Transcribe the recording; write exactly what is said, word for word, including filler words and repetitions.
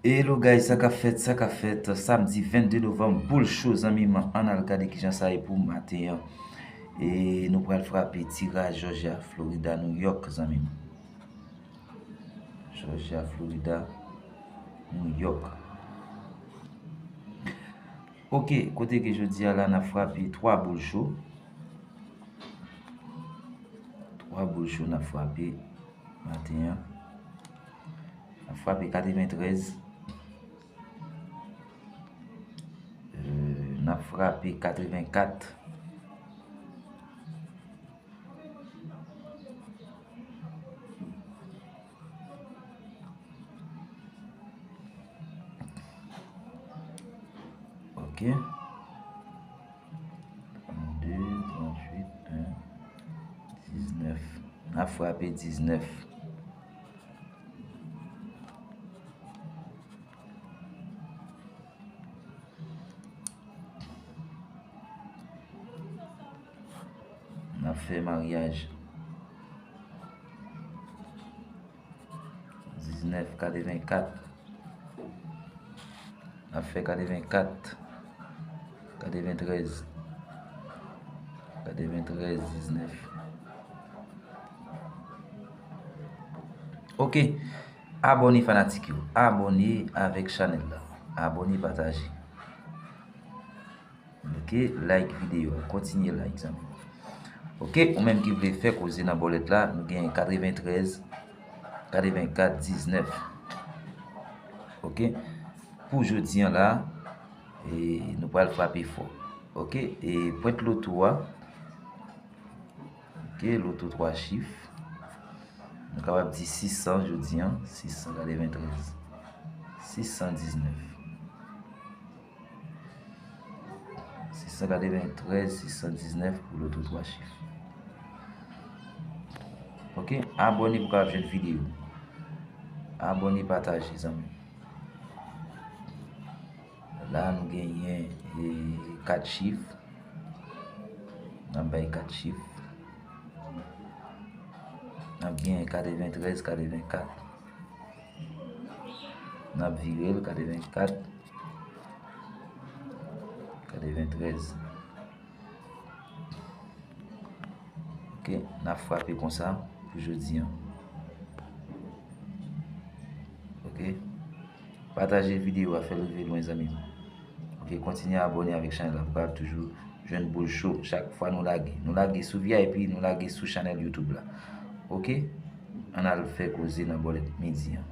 Hello guys, sa k ap fèt, sa k ap fèt? Samdi vennde novanm, boul cho zanmi m, ann al gade kijan sa ye pou maten an. E nou pral frape tiraj Georgia, Florida, New York zanmi m. Georgia, Florida, New York. Ok, kote ke jodi a la n ap frape twa boul cho. Twa boul cho n ap frape maten an. N ap frape katreventrèz. Euh, n ap frape katrevenkat. Ok. Trannde, tranntuit, en, diznèf. N ap frape diznèf. N ap fè maryaj. Diznèf, katrevenkat. N ap fè katrevenkat. Katreventrèz. Katreventrèz, diznèf. Ok. Abòne fanatik yo. Abòne avèk chanèl la. Abòne, pataje. Ok, like videyo a. Kontinye like, zanmi. Ok, ou menm ki vle fè koze nan bòlèt la, nou gen katreventrèz, katrevenkat, diznèf. Ok, pou jodi an la, e, nou pral frape fò. Ok, e pwent loto a, ok, loto twa chif. Nou kapab di sis san jodi an, sis san katreventrèz, sis san diznèf. Sis san katreventrèz, sis san diznèf pou loto twa chif. Ok, abòne pou w kapab jwenn videyo. Abòne, pataje, zanmi. La, nou genyen, e, kat chif. N ap bay kat chif. N ap genyen katreventrèz, katrevenkat. N ap vire l, katrevenkat, katreventrèz. Ok, n ap frape konsa pou jodi an. Ok. Pataje videyo a, fè l rive lwen, zanmi m. Ok, kontinye abòne avèk chanèl la pou w kapab toujou jwenn boul cho chak fwa nou lage. Nou lage sou V I P, nou lage sou chanèl YouTube la. Ok? Ann al fè koze nan bòlèt midi an.